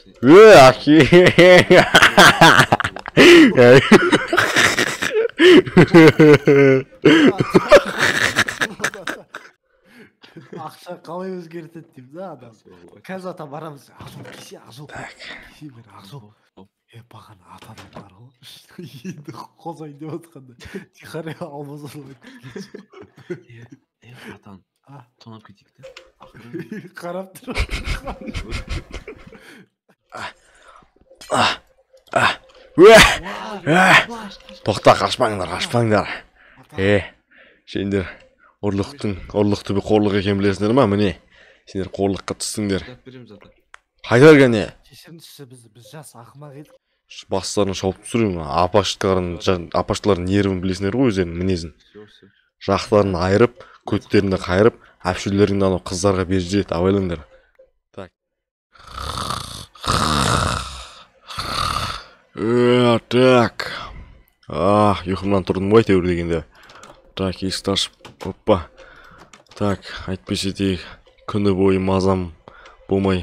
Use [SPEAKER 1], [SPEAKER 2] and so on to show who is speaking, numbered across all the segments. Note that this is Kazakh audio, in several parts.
[SPEAKER 1] Е, әке.
[SPEAKER 2] Ақша қалай өзгертеді деймін да адам. Қазір ата барамыз. Ақжол кесе, Ақжол. Кесе бер, Ақжол. Бағана атадан бар ғой. Енді қозайын деп отқанда. Тихаря алмаз алып кеткен.
[SPEAKER 3] Атан. Тонап кетейік те.
[SPEAKER 2] Қарап тұр.
[SPEAKER 1] Тоқта, қашпаңдар, қашпаңдар. Сендер ұрлық түбі қорлық екенін білесіңдер ма? Міне, сендер қорлыққа түстіңдер. Қайда кәне?
[SPEAKER 2] Кешіріңізші, біз жас ақымақ едік.
[SPEAKER 1] Бастарын шауып түсірейін, апаштылардың нервін білесіңдер ғой, өздерінің мінезін. Жақтарын айырып, көттерін де қайырып, әпшелеріңді анау қыздарға беріп жібереді, абайлаңдар. Так. Так. Ұйқымнан тұрдым ғой әйтеуір дегенде. Так, есікті ашып, оппа. Так, әйтпесе тек күні бойы мазам болмай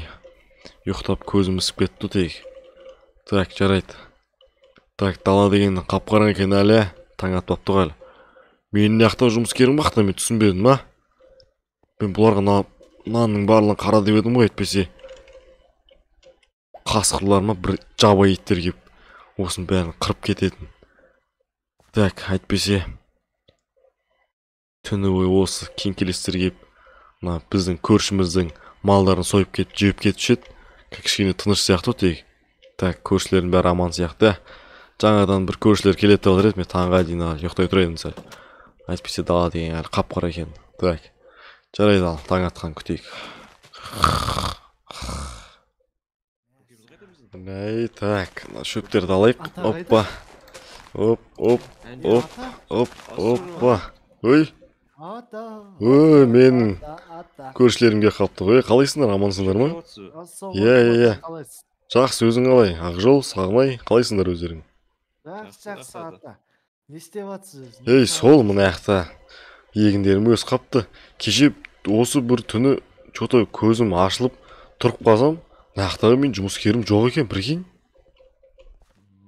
[SPEAKER 1] ұйықтап көзім ісіп кетті тек. Так, жарайды. Так, дала деген қап-қараңғы екен әлі, таң атпапты ғой әлі. Менің мына жақта жұмыскерім бақты, мен түсінбедім, а? Мен бұларға нанның барлығын қара деп едім ғой, әйтпесе қасқырлар ма, бір жабайы иттер келіп осының бәрін қырып кететін. Так, әйтпесе түні бойы осы кеңкелестер келіп мына біздің көршіміздің малдарын сойып кетіп, жеп кетуші еді. Кішкене тыныш сияқты тек. Так, көршілердің бәрі аман сияқты. Жаңадан бір көршілер келеді деп отыр еді, мен таңға дейін ұйықтай тұрайын сәл. Әйтпесе дала деген әлі қап-қара екен. Так, жарайды, ал таң атқан күтейік. Так, мына шөптерді алайық. Оппа. Оп, оп, оп, оп, оппа. Ой. Ой, менің көршілерім келіп қалыпты ғой. Қалайсыңдар, амансыңдар ма? Иә, иә, иә. Жақсы, өзің қалай? Ақжол, Сағынай, қалайсыңдар өздерің?
[SPEAKER 2] Жақсы, жақсы, ата. Не істеп жатсыз?
[SPEAKER 1] Ей, сол мына жақта егіндерім өсіп қапты. Кеше осы бір түні чё-то көзім ашылып тұрып қалсам, мына жақтағы мен жұмыскерім жоқ екен, прикинь.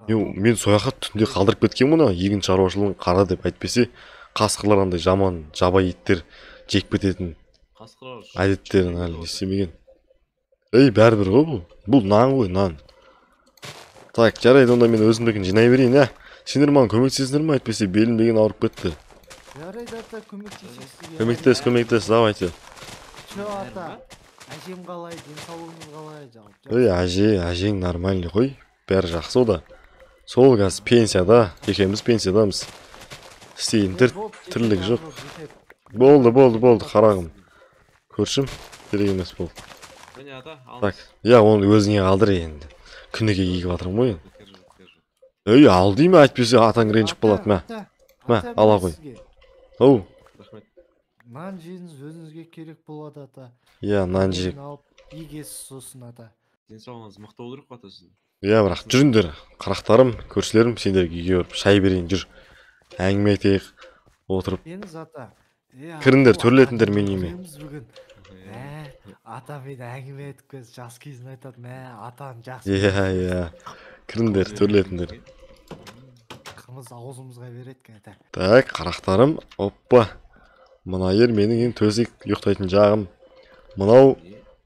[SPEAKER 1] Мен сол жаққа түнде қалдырып кеткенмін ғой, егін шаруашылығын қара деп, әйтпесе қасқырлар андай жаман жабайы иттер жеп кететін әдеттерін әлі не істемеген. Ей, бәрібір ғой бұл. Бұл нан ғой, нан. Так, жарайды, онда мен өзімдікін жинай берейін, ә? Сендер маған көмектесесіңдер ме, әйтпесе белім деген ауырып кетті.
[SPEAKER 2] Жарайды, ата, көмектесесіз.
[SPEAKER 1] Көмектес, көмектес, давайте.
[SPEAKER 2] Чё, ата? Әжем қалай, денсаулығыңыз қалай жалпы?
[SPEAKER 1] Ей, әже, әжең нормальный ғой, бәрі жақсы о да. Сол қазір пенсияда, екеуміз пенсиядамыз. Істейтін тірлік жоқ. Болды, болды, болды, қарағым. Көршім, керек емес болды. Так, иә, оны өзіңе қалдыр енді. Күніге егіп жатырмын ғой енді. Ей, ал деймін, әйтпесе атаң ренжіп қалады, мә. Мә, ала қой. Оу.
[SPEAKER 2] Нан жеңіз өзіңізге керек болады, ата.
[SPEAKER 1] Иә, нан жеп.
[SPEAKER 2] Егесіз сосын, ата.
[SPEAKER 3] Денсаулығыңыз мықты болу керек қой, ата, сіздің.
[SPEAKER 1] Иә, бірақ жүріңдер, қарақтарым, көршілерім, сендерге үйге барып шай берейін, жүр. Әңгіме айтайық, отырып.
[SPEAKER 2] Жеңіз, ата.
[SPEAKER 1] Кіріңдер, төрлетіңдер менің үйіме.
[SPEAKER 2] Ата мен әңгіме айтып кез, жас кезін айтады, мә, атам жақсы.
[SPEAKER 1] Иә, иә. Кіріңдер, төрлетіңдер.
[SPEAKER 2] Қымыз аузымызға береді, ата.
[SPEAKER 1] Так, қарақтарым, оппа. Мына ер менің ең төсек ұйықтайтын жағым. Мынау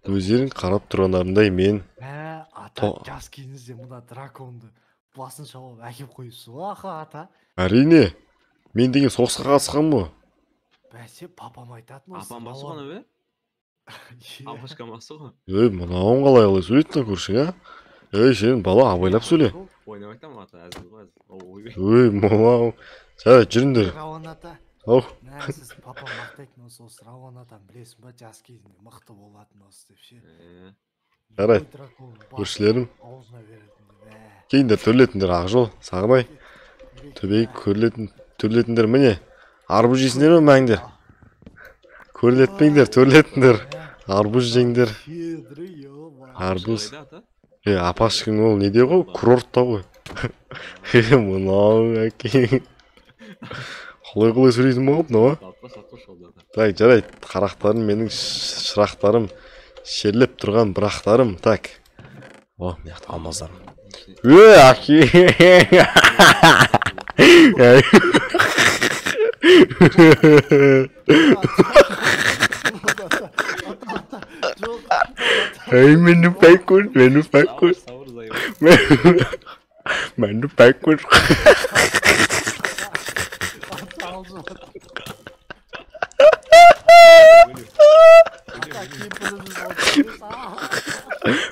[SPEAKER 1] өздерің қарап тұрғандарындай мен.
[SPEAKER 2] Мә, ата, жас кезіңізде мына драконды басын шауып әкеп қойыпсыз ғой, аха, ата.
[SPEAKER 1] Әрине, мен деген соғысқа қатысқанмын ғой.
[SPEAKER 2] Бәсе, папам айтатын осы.
[SPEAKER 3] Апам басы ғой, бе? Апашка басы ғой.
[SPEAKER 1] Ей, мынауың қалай қалай сөйлейді мына көршің, а? Ей, сен бала абайлап сөйле.
[SPEAKER 3] Ойнап айтамын, ата, әзіл ғой, әзіл.
[SPEAKER 1] Ой, мынау. Жарайды, жүріңдер.
[SPEAKER 2] Рауан ата.
[SPEAKER 1] Ау.
[SPEAKER 2] Мә, сіз папам мақтайтын осы, осы Рауан атам, білесің ба, жас кезінде мықты болатын осы деп ше.
[SPEAKER 1] Жарайды. Көршілерім.
[SPEAKER 2] Аузына беретін деп, ә.
[SPEAKER 1] Кейіндер, төрлетіңдер, Ақжол, Сағынай. Төбеге көрілетін, төрлетіңдер, міне. Арбуз жейсіңдер ме, мәңдер? Көрілетпеңдер, төрлетіңдер. Арбуз жеңдер. Арбуз. Апашкың ол неде ғой? Курортта ғой. Мынау әкең. Қалай қалай сөйлейтін болып мынау, а? Так, жарайды, қарақтарым, менің шырақтарым, шерлеп тұрған бірақтарым. Так. О, мына жақта алмаздар. Е, әке. Эй, мені пәкір, мені пәкір. Мені пәкір.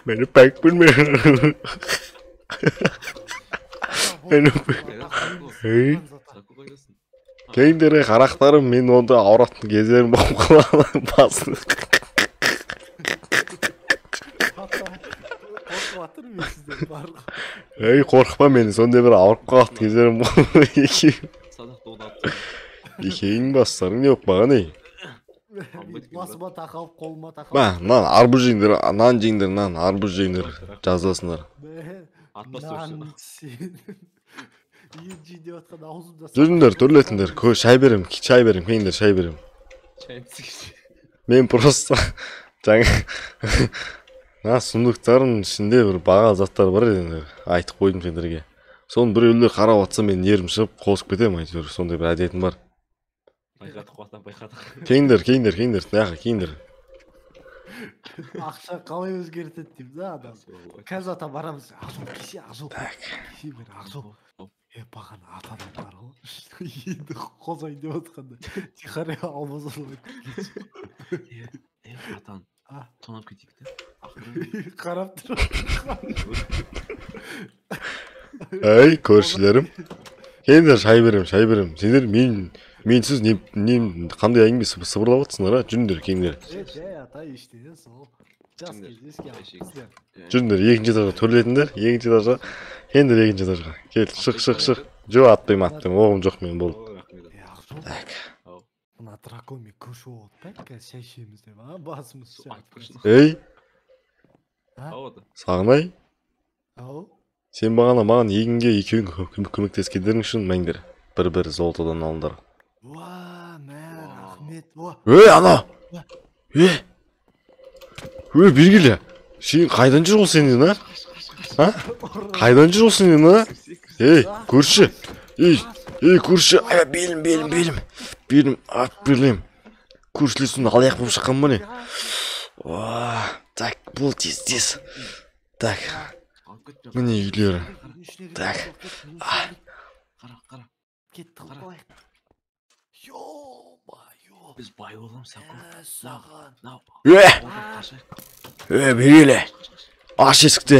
[SPEAKER 1] Мені пәкір, мені. Мені Эй. Кейіндері қарақтарым, мен онда ауыратын кездерім болып қалады басын. Ей, қорықпа мені, сондай бір ауырып қалатын кездерім болды. Екеуің бастарың не болып қалған, ей?
[SPEAKER 2] Басыма тақалып, қолыма тақалып.
[SPEAKER 1] Мә, нан, арбуз жеңдер, нан жеңдер, нан, арбуз жеңдер, жазасыңдар.
[SPEAKER 2] Нан сен.
[SPEAKER 1] Жүріңдер, төрлетіңдер, шай берем, чай берем, келіңдер, шай берем. Мен просто жаңа мына сундуктардың ішінде бір бағалы заттар бар еді, айтып қойдым сендерге. Соны біреулер қарап жатса, мен нервім шығып қосып кетемін, әйтеуір сондай бір әдетім бар.
[SPEAKER 3] Байқадық, ата, байқадық.
[SPEAKER 1] Келіңдер, келіңдер, келіңдер, мына келіңдер.
[SPEAKER 2] Ақша қалай өзгертеді деймін да адам. Қазір ата барамыз, ақжол кесе, ақжол. Кесе бер, ақжол. Бағана атадан бар ғой. Енді қозайын деп отқанда. Тихаря алмаз алып кеткен.
[SPEAKER 3] Атан, тонап кетейік те.
[SPEAKER 2] Қарап тұр.
[SPEAKER 1] Ей, көршілерім. Келіңдер, шай берем, шай берем. Сендер менсіз не қандай әңгіме сыбырлап отырсыңдар, а? Жүріңдер, келіңдер.
[SPEAKER 2] Жай ата, ештеңе сол. Жас кездескен.
[SPEAKER 1] Жүріңдер, екінші этажға төрлетіңдер, екінші этажға. Келіңдер екінші этажға. Кел, шық, шық, шық. Жоқ, атпаймын, атпаймын. Оғым жоқ мен, болды. Так.
[SPEAKER 2] Мына драконмен көрші болып отпайық, қазір шай ішеміз деп, а? Басымыз шай.
[SPEAKER 1] Ей. Сағынай.
[SPEAKER 2] Ау.
[SPEAKER 1] Сен бағана маған егінге екеуің көмектескендерің үшін мәңдер. Бір-бір золотодан алыңдар.
[SPEAKER 2] Уа, мә, рахмет.
[SPEAKER 1] Ей, ана! Ей! Ей, бергелі! Сен қайдан жүр ол сенен, а? А? Қайдан жүр ол сенен, а? Ей, көрші! Ей, ей, көрші! Ай, белім, белім, белім! Белім, ат белім! Көршілер сонда алаяқ болып шыққан ба не? Так, бол тез, тез. Так. Міне үйлері. Так.
[SPEAKER 3] Қара, қара.
[SPEAKER 2] Кетті қалайық. Ё-моё.
[SPEAKER 3] Біз бай боламыз, саған.
[SPEAKER 1] Е, бергелі. Аш есікті.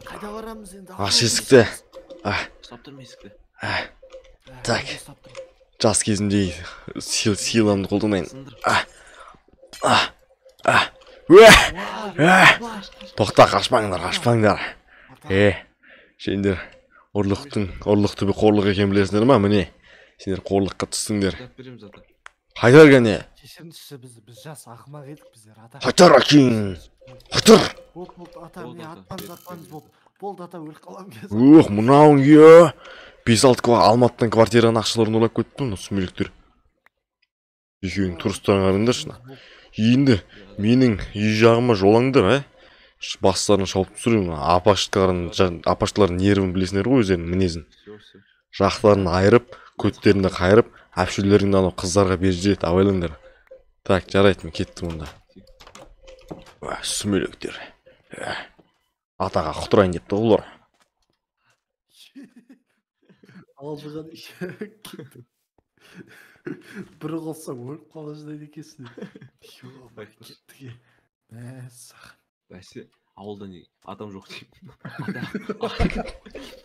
[SPEAKER 2] Қайда барамыз енді?
[SPEAKER 1] Аш есікті.
[SPEAKER 3] Ұстап тұрмын есікті.
[SPEAKER 1] Так. Жас кезімде силамды қолданайын. Тоқта, қашпаңдар, қашпаңдар. Сендер ұрлық түбі қорлық екенін білесіңдер ма? Міне, сендер қорлыққа түстіңдер. Қайтар кәне.
[SPEAKER 2] Кешіріңізші, біз жас ақымақ едік біздер, ата.
[SPEAKER 1] Қайтар, әкең. Қайтар.
[SPEAKER 2] Болды, ата, міне атпаңыз, атпаңыз, болды. Болды, ата, өліп қаламын қазір.
[SPEAKER 1] Ох, мынауың е. 5-6 Алматыдан квартираның ақшаларын ұрлап кетті, мына сүмелектер. Екеуің тұрыстарын қараңдаршы. Енді менің үй жағыма жолаңдар, ә? Бастарын шауып түсіремін. Апаштылардың нервін білесіңдер ғой, өздерінің мінезін. Жақтарын айырып, көттерін де қайырып, әпшелеріңді анау қыздарға беріп жібереді, абайлаңдар. Так, жарайды, мен кеттім онда. Сүмелектер. Атаға құтырайын депті олар.
[SPEAKER 2] Алдыға кеттім. Бір қылсаң өліп қала жаздайды екенсің. Кеттік. Мәссаған.
[SPEAKER 3] Бәсе, ауылда не адам жоқ деймін.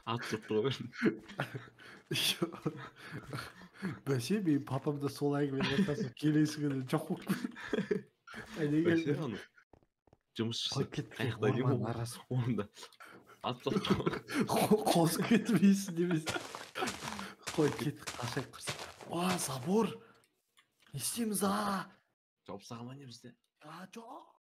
[SPEAKER 3] Ат жоқ тұра бердім.
[SPEAKER 2] Бәсе, менің папам да сол әңгімені айтқан, келесі күні жоқ болып кетті.
[SPEAKER 3] Бәсе, аны жұмысшысы қаяқта деймін, орында. Ат жоқ.
[SPEAKER 2] Қосып кетпейсің демес. Қой, кеттік, қашайық құрсын. Уа, забор. Не істейміз, а?
[SPEAKER 3] Жауып тастаған ба не бізді?
[SPEAKER 2] А, жоқ.